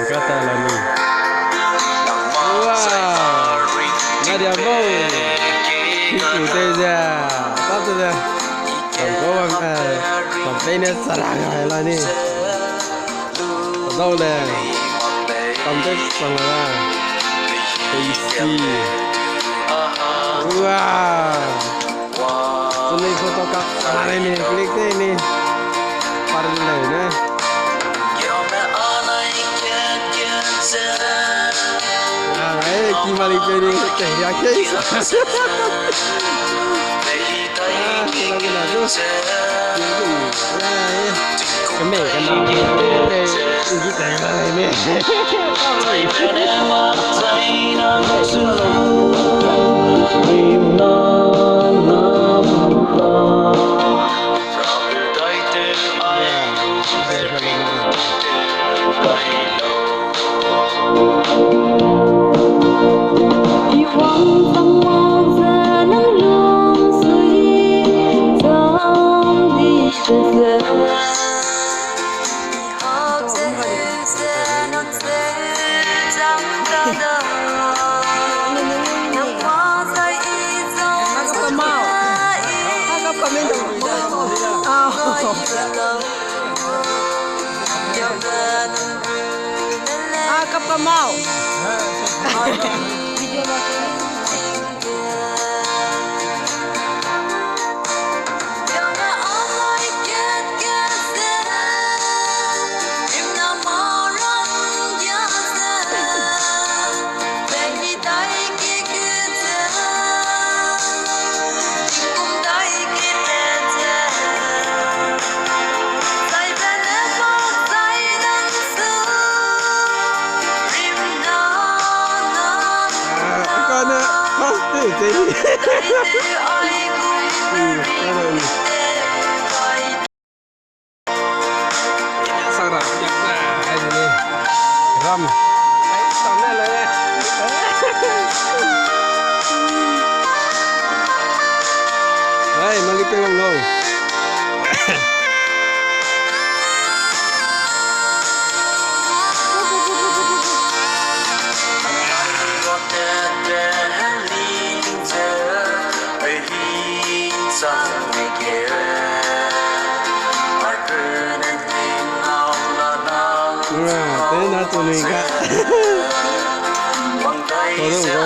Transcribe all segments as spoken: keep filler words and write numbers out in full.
Kata la ni. Wow. Nadia bo. Kiku te ze. Tatu ze. Kam ko wang, eh, kam teine sarang ai la ni. Dau le. Kam te sang la. Tasty. Wow. Sunui photo kap, alai ni, click te ni. Par leu ne. Ah, eh, ki mali pe ni, te ya ke. Ah, kena kena tu. Ah, eh. Keme kena. Eh, ini te ya ni. Ah, kap ka mau. Ram. Hai, mali pe wang lo. Ura, tena tu nui ga. Tolong ga.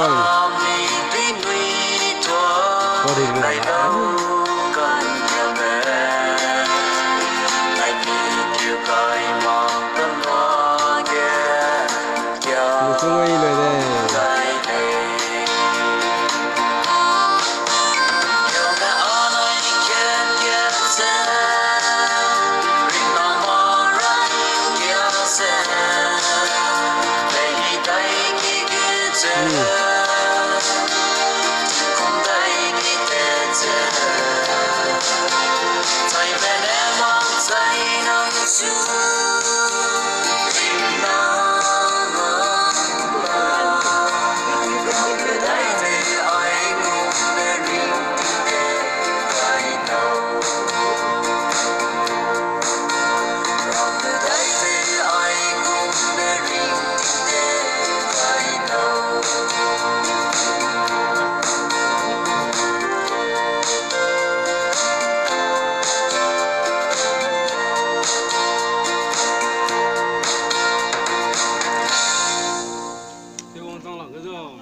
Sorry, bro. Muchung ai loi de. Tewang tang lang ge zo.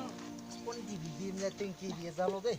Spon di bi di ne teng ki di za lo de.